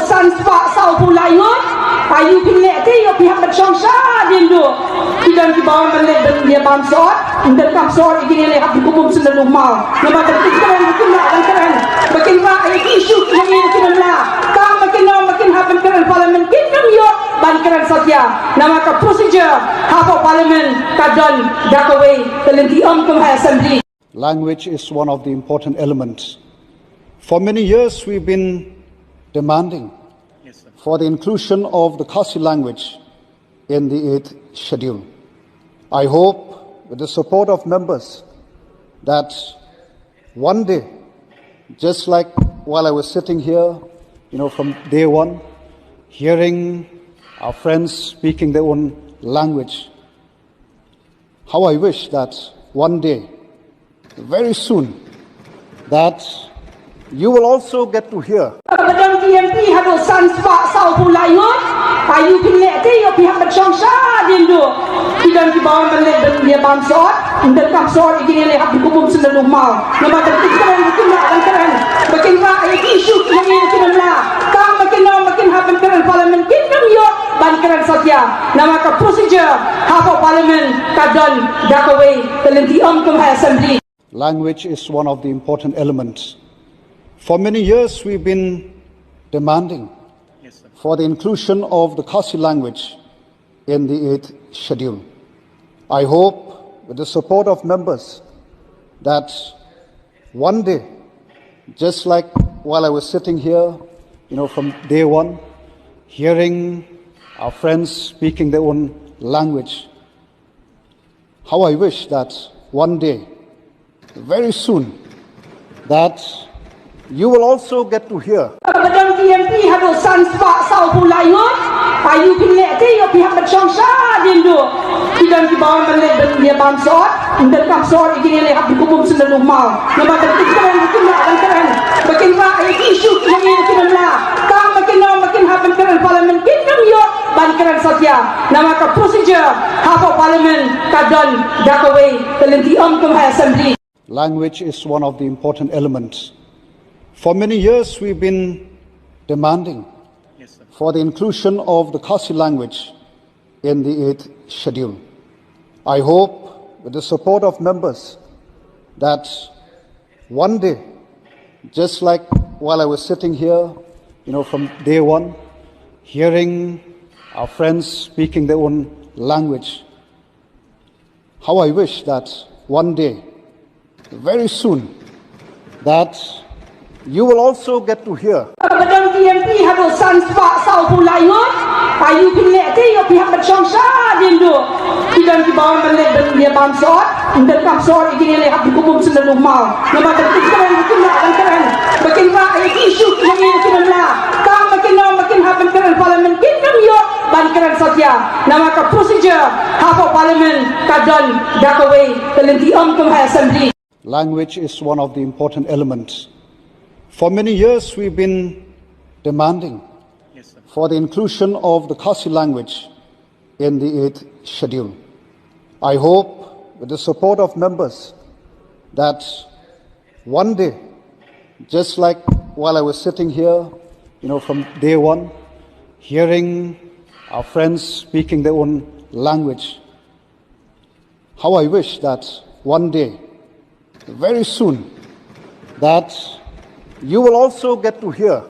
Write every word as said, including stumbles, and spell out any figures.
San spah saw phew lai ngut. Aïu phi leh te, ïoh phi hap ban shong shadien duh. Ki don kiba wan ban leh ban ïa bam sot. Ym donkam sot ïa kine, leh hap ban kum bym sngewdon u maw. Namar ba kin kren, ba kin rah, ban kren, ba kin rah ïa ki issue ki ïa ki, kin ym lah. Tang ba kin ong ba kin hap ban kren Parliament, kin ym ïoh ban kren satia. Namar ka procedure hapoh Parliament ka don da kawei ka lynti, ym kum ha Assembly. Language is one of the important elements. For many years, we've been demanding for the inclusion of the Khasi language in the eighth schedule. I hope, with the support of members, that one day, just like while I was sitting here, you know, from day one, hearing our friends speaking their own language, how I wish that one day, very soon, that you will also get to hear. Ba don ki M P haduh san spah saw phew lai ngut. Aïu phi leh te, ïoh phi hap ban shong shadien duh. Ki don kiba wan ban leh ban ïa bam sot. Ym donkam sot ïa kine, leh hap ban kum bym sngewdon u maw. Namar ba kin kren, ba kin rah, ban kren, ba kin rah ïa ki issue ki ïa ki, kin ym lah. Tang ba kin ong ba kin hap ban kren Parliament, kin ym ïoh ban kren satia. Namar ka procedure hapoh Parliament ka don da kawei ka lynti, ym kum ha Assembly. Language is one of the important elements. For many years, we've been demanding for the inclusion of the Khasi language in the eighth schedule. I hope, with the support of members, that one day, just like while I was sitting here, you know, from day one, hearing our friends speaking their own language, how I wish that one day, very soon, that you will also get to hear. Ba don ki M P haduh san spah saw phew lai ngut. Aïu phi leh te, ïoh phi hap ban shong shadien duh. Ki don kiba wan ban leh ban ïa bam sot. Ym donkam sot ïa kine, leh hap ban kum bym sngewdon u maw. Namar ba kin kren, ba kin rah, ban kren, ba kin rah ïa ki issue ki ïa ki, kin ym lah. Tang ba kin ong ba kin hap ban kren Parliament, kin ym ïoh ban kren satia. Namar ka procedure hapoh Parliament ka don da kawei ka lynti, ym kum ha Assembly. Language is one of the important elements. For many years, we've been demanding for the inclusion of the Khasi language in the eighth schedule. I hope, with the support of members, that one day, just like while I was sitting here, you know, from day one, hearing our friends speaking their own language, how I wish that one day, very soon, that you will also get to hear. Ba don ki M P haduh san spah saw phew lai ngut. Aïu phi leh te, ïoh phi hap ban shong shadien duh. Ki don kiba wan ban leh ban ïa bam sot. Ym donkam sot ïa kine, leh hap ban kum bym sngewdon u maw. Namar ba kin kren, ba kin rah, ban kren, ba kin rah ïa ki issue ki ïa ki, kin ym lah. Tang ba kin ong ba kin hap ban kren Parliament, kin ym ïoh ban kren satia. Namar ka procedure hapoh Parliament ka don da kawei ka lynti, ym kum ha Assembly. Language is one of the important elements. For many years, we've been demanding for the inclusion of the Khasi language in the eighth schedule. I hope, with the support of members, that one day, just like while I was sitting here, you know, from day one, hearing our friends speaking their own language, how I wish that one day, very soon, that you will also get to hear.